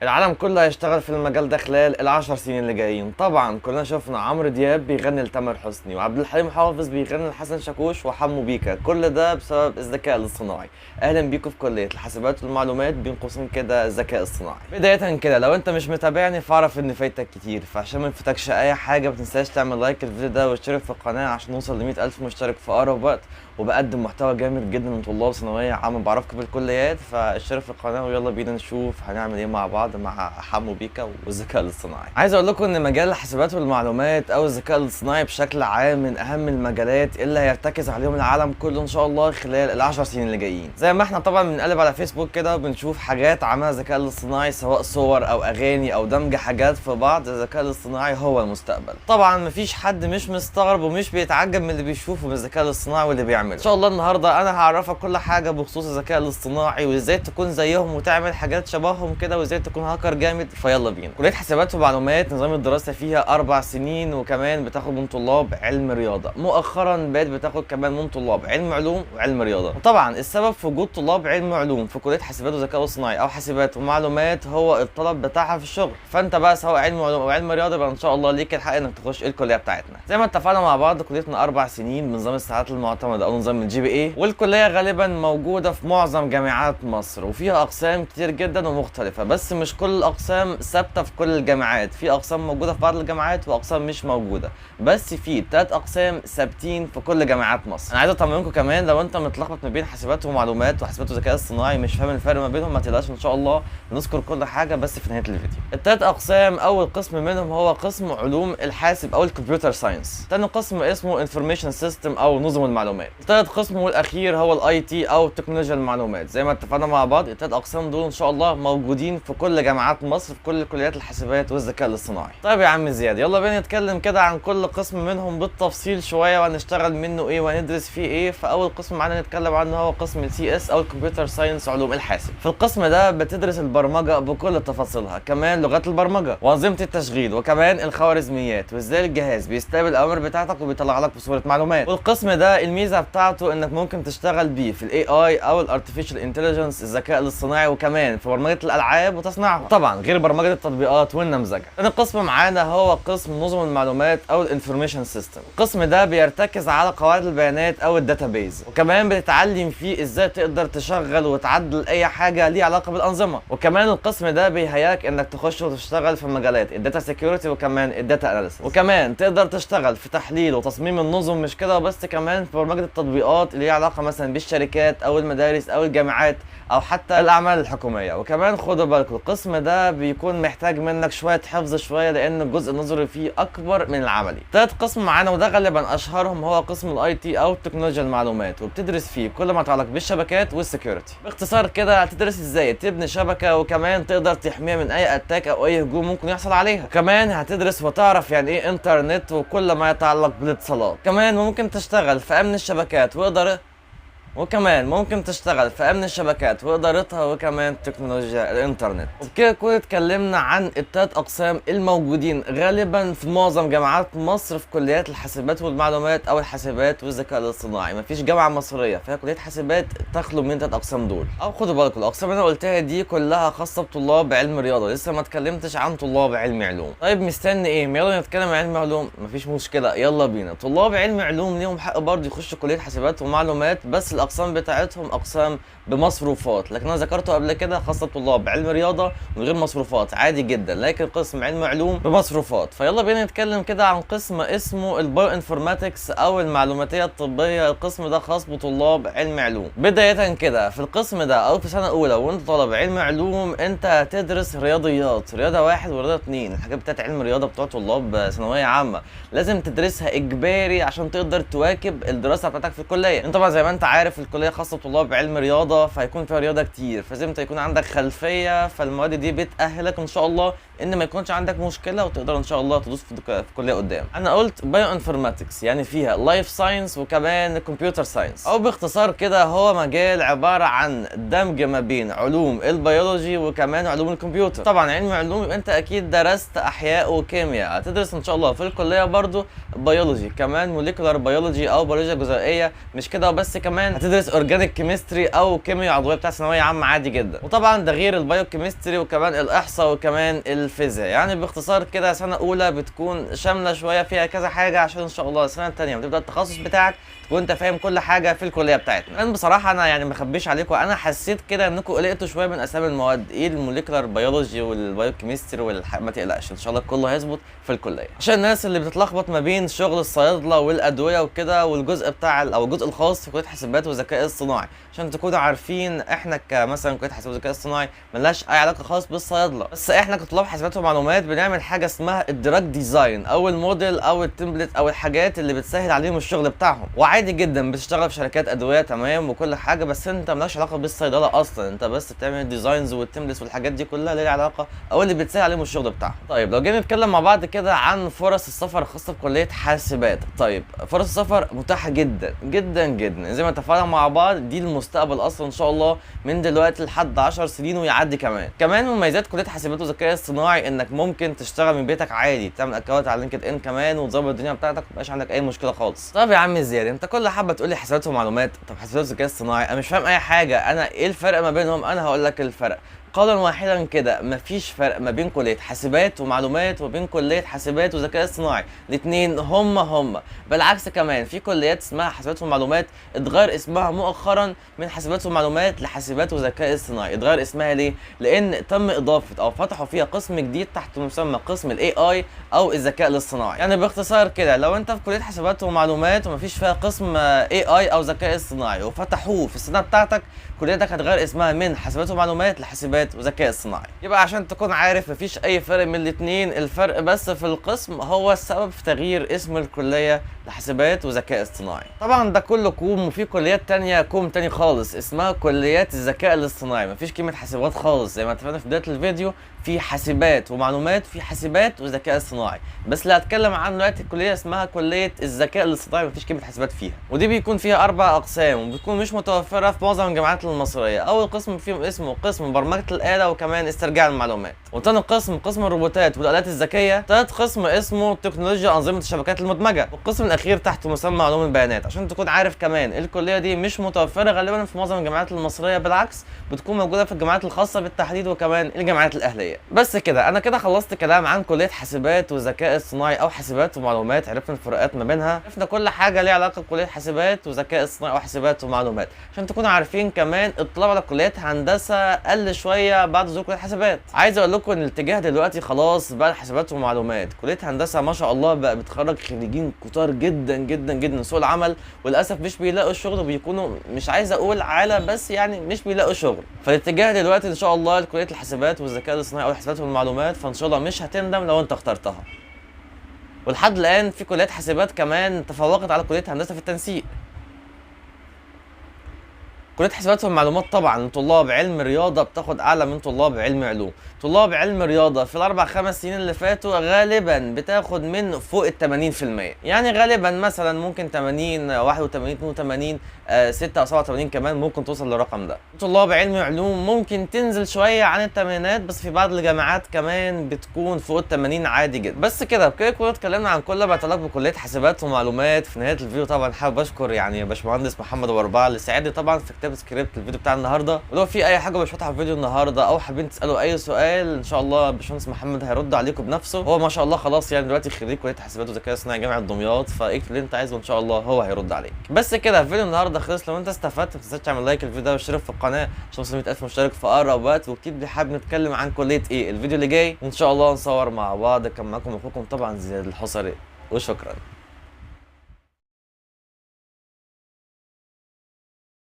العالم كله هيشتغل في المجال ده خلال ال10 سنين اللي جايين. طبعا كلنا شفنا عمرو دياب بيغني لتامر حسني، وعبد الحليم حافظ بيغني لحسن شاكوش وحمو بيكا، كل ده بسبب الذكاء الاصطناعي. اهلا بيكم في كلية الحاسبات والمعلومات، بين قوسين كده الذكاء الاصطناعي. بداية كده لو انت مش متابعني فاعرف ان فايتك كتير، فعشان ما يفوتكش اي حاجة ما تنساش تعمل like الفيديو ده واشترك في القناة عشان نوصل ل1000 مشترك في اقرب وقت. وبقدم محتوى جامد جدا لطلاب ثانوية عامة بعرفكم بالكليات، فاشترك في القناة ويلا بينا نشوف هنعمل ايه مع بعض مع حمو بيكا والذكاء الاصطناعي. عايز اقول لكم ان مجال الحاسبات والمعلومات او الذكاء الاصطناعي بشكل عام من اهم المجالات اللي هيرتكز عليهم العالم كله ان شاء الله خلال ال10 سنين اللي جايين. زي ما احنا طبعا بنقلب على فيسبوك كده بنشوف حاجات عملها الذكاء الاصطناعي، سواء صور او اغاني او دمج حاجات في بعض. الذكاء الاصطناعي هو المستقبل. طبعا مفيش حد مش مستغرب ومش بيتعجب من اللي بيشوفه من الذكاء الاصطناعي واللي بيعمله. ان شاء الله النهارده انا هعرفك كل حاجة بخصوص الذكاء الاصطناعي وازاي تكون زيهم وتعمل حاجات شبههم كده وازاي تكون هاكر جامد. فيلا بينا. كليه حاسبات ومعلومات نظام الدراسة فيها 4 سنين، وكمان بتاخد من طلاب علم رياضه. مؤخرا بقت بتاخد كمان من طلاب علم علوم وعلم رياضه. وطبعا السبب في وجود طلاب علم علوم في كليه حاسبات وذكاء اصطناعي او حاسبات ومعلومات هو الطلب بتاعها في الشغل. فانت بقى سواء علم علوم او علم رياضة يبقى ان شاء الله ليك الحق انك تخش الكلية بتاعتنا. زي ما اتفقنا مع بعض، كليتنا 4 سنين بنظام الساعات المعتمدة او نظام ال GPA، والكلية غالبا موجودة في معظم جامعات مصر وفيها اقسام كتير جدا ومختلفه، بس مش كل الاقسام ثابتة في كل الجامعات. في اقسام موجودة في بعض الجامعات واقسام مش موجوده، بس في ثلاث اقسام ثابتين في كل جامعات مصر. انا عايز اطمنكم كمان، لو انت متلخبط ما بين حاسبات ومعلومات وحاسبات وذكاء اصطناعي، مش فاهم الفرق ما بينهم، ما تقلقش، ان شاء الله نذكر كل حاجة بس في نهاية الفيديو. الثلاث اقسام: اول قسم منهم هو قسم علوم الحاسب او ال computer science، ثاني قسم اسمه information system او نظم المعلومات، ثالث قسم والاخير هو ال IT او تكنولوجيا المعلومات. زي ما اتفقنا مع بعض، الثلاث اقسام دول ان شاء الله موجودين في كل جامعات مصر في كل كليات الحاسبات والذكاء الاصطناعي. طيب يا عم زياد، يلا بينا نتكلم كده عن كل قسم منهم بالتفصيل شويه، وهنشتغل منه ايه وهندرس فيه ايه. فاول قسم معانا نتكلم عنه هو قسم ال CS او ال computer science، علوم الحاسب. في القسم ده بتدرس البرمجة بكل تفاصيلها، كمان لغات البرمجة وانظمة التشغيل وكمان الخوارزميات وازاي الجهاز بيستقبل الاوامر بتاعتك وبيطلع لك بصورة معلومات. والقسم ده الميزة بتاعته انك ممكن تشتغل بيه في ال AI او ال artificial intelligence، الذكاء الاصطناعي، وكمان في برمجة الالعاب وتصنيعها، طبعا غير برمجة التطبيقات والنمذجه. ثاني قسم معانا هو قسم نظم المعلومات او ال information system. القسم ده بيرتكز على قواعد البيانات او ال database، وكمان بتتعلم فيه ازاي تقدر تشغل وتعدل اي حاجة ليها علاقة بالانظمه. وكمان القسم ده بيهيئك انك تخش وتشتغل في مجالات ال data security وكمان ال data analysis، وكمان تقدر تشتغل في تحليل وتصميم النظم. مش كده بس، كمان في برمجة التطبيقات اللي ليها علاقة مثلا بالشركات او المدارس او الجامعات او حتى الاعمال الحكوميه. وكمان خدوا بالكم، القسم ده بيكون محتاج منك شوية حفظ شوية لان الجزء النظري فيه اكبر من العملي. تالت قسم معانا وده غالبا اشهرهم هو قسم ال IT او تكنولوجيا المعلومات، وبتدرس فيه كل ما يتعلق بالشبكات وال security. باختصار كده هتدرس ازاي تبني شبكة وكمان تقدر تحميها من اي attack او اي هجوم ممكن يحصل عليها. كمان هتدرس وتعرف يعني ايه انترنت وكل ما يتعلق بالاتصالات. كمان ممكن تشتغل في امن الشبكات وإدارة، وكمان ممكن تشتغل في امن الشبكات وادارتها وكمان تكنولوجيا الانترنت. وبكده نكون اتكلمنا عن التلات اقسام الموجودين غالبا في معظم جامعات مصر في كليات الحاسبات والمعلومات او الحاسبات والذكاء الاصطناعي. مفيش جامعه مصرية فيها كليه حاسبات تخلو من التلات اقسام دول. او خدوا بالكم، الاقسام اللي انا قلتها دي كلها خاصة بطلاب علم رياضه، لسه ما اتكلمتش عن طلاب علم علوم. طيب مستني ايه؟ يلا نتكلم عن علم علوم. مفيش مشكله، يلا بينا. طلاب علم علوم ليهم حق برضه يخشوا كليه حاسبات ومعلومات، بس الاقسام بتاعتهم اقسام بمصروفات. لكن انا ذكرته قبل كده خاصة بطلاب علم رياضة من غير مصروفات عادي جدا، لكن قسم علم علوم بمصروفات. فيلا بينا نتكلم كده عن قسم اسمه ال bioinformatics او المعلوماتيه الطبيه. القسم ده خاص بطلاب علم علوم. بداية كده في القسم ده او في سنة اولى وانت طالب علم علوم، انت هتدرس رياضيات، رياضة واحد ورياضة اتنين، الحاجات بتاعت علم الرياضة بتوع طلاب ثانوية عامة لازم تدرسها اجباري عشان تقدر تواكب الدراسة بتاعتك في الكليه. انت طبعا زي ما انت عارف الكلية خاصة بطلاب علم رياضه، فهيكون فيها رياضة كتير، فلازم انت يكون عندك خلفية. فالمواد دي بتاهلك ان شاء الله ان ما يكونش عندك مشكلة وتقدر ان شاء الله تدوس في الكلية قدام. انا قلت bioinformatics يعني فيها life science وكمان computer science، او باختصار كده هو مجال عبارة عن دمج ما بين علوم البيولوجي وكمان علوم الكمبيوتر. طبعا علم علوم يبقى انت اكيد درست احياء وكيمياء، هتدرس ان شاء الله في الكلية برضو بيولوجي، كمان molecular biology او بيولوجيا جزيئيه. مش كده وبس، كمان هتدرس هتدرس organic chemistry او كيمياء عضوية بتاع ثانوية عامة عادي جدا. وطبعا ده غير ال biochemistry وكمان الاحصاء وكمان الفيزياء. يعني باختصار كده سنة اولى بتكون شاملة شوية فيها كذا حاجة، عشان ان شاء الله السنة الثانية لما تبدا التخصص بتاعك تكون انت فاهم كل حاجة في الكلية بتاعتنا. انا بصراحة انا يعني ما اخبيش عليكم، انا حسيت كده انكم قلقتوا شوية من اسامي المواد، ايه ال molecular biology وال biochemistry ما تقلقش ان شاء الله كله هيظبط في الكلية. عشان الناس اللي بتتلخبط ما بين شغل الصيادله والادوية وكده والجزء بتاع او الجزء الخاص في كليه حاسبات والذكاء الصناعي، عشان تكونوا عارفين احنا كمثلا كليه حاسبات والذكاء الصناعي ملهاش اي علاقة خالص بالصيادله، بس احنا كطلاب حاسبات ومعلومات بنعمل حاجة اسمها ال drug design او الموديل او ال template او الحاجات اللي بتسهل عليهم الشغل بتاعهم. وعادي جدا بتشتغل في شركات ادوية تمام وكل حاجة، بس انت مالكش علاقة بالصيدله اصلا، انت بس بتعمل ال designs وال templates والحاجات دي كلها اللي ليها علاقة او اللي بتسهل عليهم الشغل بتاعهم. طيب لو جينا نتكلم مع بعض كده عن فرص السفر الخاصة بكلية حاسبات، طيب فرص السفر متاحة جدا جدا جدا زي ما اتفقنا مع بعض، دي المستقبل اصلا ان شاء الله من دلوقتي لحد 10 سنين ويعدي كمان. كمان مميزات كليه حاسبات والذكاء الاصطناعي انك ممكن تشتغل من بيتك عادي، تعمل account على LinkedIn كمان وتظبط الدنيا بتاعتك، ميبقاش عندك اي مشكلة خالص. طب يا عم زياد انت كل حبه تقول لي حاسبات ومعلومات، طب حاسبات والذكاء الاصطناعي انا مش فاهم اي حاجة، انا ايه الفرق ما بينهم؟ انا هقول لك الفرق قولا واحدا كده، مفيش فرق ما بين كليه حاسبات ومعلومات وبين كليه حاسبات وذكاء اصطناعي، الاثنين هم هم. بالعكس كمان في كليات اسمها حاسبات ومعلومات اتغير اسمها مؤخرا من حاسبات ومعلومات لحاسبات وذكاء اصطناعي. اتغير اسمها ليه؟ لان تم اضافه او فتحوا فيها قسم جديد تحت مسمى قسم ال AI او الذكاء الاصطناعي. يعني باختصار كده لو انت في كليه حاسبات ومعلومات ومفيش فيها قسم AI او ذكاء اصطناعي وفتحوه في السنة بتاعتك، كليتك هتغير اسمها من حاسبات ومعلومات لحاسبات وذكاء اصطناعي. يبقى عشان تكون عارف مفيش اي فرق من الاثنين، الفرق بس في القسم هو السبب في تغيير اسم الكلية لحاسبات وذكاء اصطناعي. طبعا ده كله كوم، وفي كليات تانية كوم تاني خالص اسمها كليات الذكاء الاصطناعي، مفيش كلمة حاسبات خالص. زي ما اتفقنا في بداية الفيديو في حاسبات ومعلومات، في حاسبات وذكاء اصطناعي، بس اللي هتكلم عنه دلوقتي الكلية اسمها كليه الذكاء الاصطناعي مفيش كلمة حاسبات فيها، ودي بيكون فيها 4 اقسام وبتكون مش متوفرة في معظم الجامعات المصرية. اول قسم فيهم اسمه قسم برمجة الاله وكمان استرجاع المعلومات، وتاني قسم قسم الروبوتات والالات الذكية، تالت قسم اسمه تكنولوجيا انظمة الشبكات المدمجه، والقسم الاخير تحت مسمى علوم البيانات. عشان تكون عارف كمان الكلية دي مش متوفرة غالبا في معظم الجامعات المصرية، بالعكس بتكون موجودة في الجامعات الخاصة بالتحديد وكمان الجامعات الاهلية. بس كده انا كده خلصت كلام عن كليه حاسبات وذكاء اصطناعي او حاسبات ومعلومات، عرفنا الفروقات ما بينها، عرفنا كل حاجة ليها علاقة بكلية حاسبات وذكاء اصطناعي او حاسبات ومعلومات. عشان تكونوا عارفين كمان الطلاب على كليات هندسة قل شوية بعد ظهور كليه حاسبات. عايز اقول لكم ان الاتجاه دلوقتي خلاص بقى حاسبات ومعلومات، كليه هندسة ما شاء الله بقى بتخرج خريجين كتار جدا جدا جدا سوق العمل، وللاسف مش بيلاقوا شغل وبيكونوا مش عايز اقول عالة بس يعني مش بيلاقوا شغل. فالاتجاه دلوقتي ان شاء الله لكليه الحاسبات والذكاء الاصطناعي او الحاسبات والمعلومات، فان شاء الله مش هتندم لو انت اخترتها. ولحد الان في كليات حاسبات كمان تفوقت على كليه هندسة في التنسيق. كلية حاسبات والمعلومات طبعا طلاب علم رياضة بتاخد أعلى من طلاب علم علوم. طلاب علم رياضة في الأربع خمس سنين اللي فاتوا غالبا بتاخد من فوق ال 80%، يعني غالبا مثلا ممكن 80، 81، 82، 6 أو 87 كمان ممكن توصل للرقم ده. طلاب علم علوم ممكن تنزل شوية عن الثمانينات، بس في بعض الجامعات كمان بتكون فوق ال 80 عادي جدا. بس كده بكده كنا اتكلمنا عن كل ما يتعلق بكلية حاسبات ومعلومات. في نهاية الفيديو طبعا حابب أشكر يعني باشمهندس محمد أبو أربعة اللي ساعدني طبعا في كتابة سكريبت الفيديو بتاع النهارده، ولو في اي حاجة مش واضحة في فيديو النهارده او حابين تسالوا اي سؤال ان شاء الله باشمهندس محمد هيرد عليكم بنفسه. هو ما شاء الله خلاص يعني دلوقتي خريج كليه حاسبات وذكاء اصطناعي جامعه دمياط، فاكتب اللي انت عايزه ان شاء الله هو هيرد عليك. بس كده فيديو النهارده خلص. لو انت استفدت ما تنساش تعمل like الفيديو ده واشترك في القناة عشان نوصل 100,000 مشترك في اقرب وقت، واكتب لي حابب نتكلم عن كليه ايه الفيديو اللي جاي وان شاء الله نصور مع بعض. كان معاكم اخوكم طبعا زياد الحصري، وشكرا.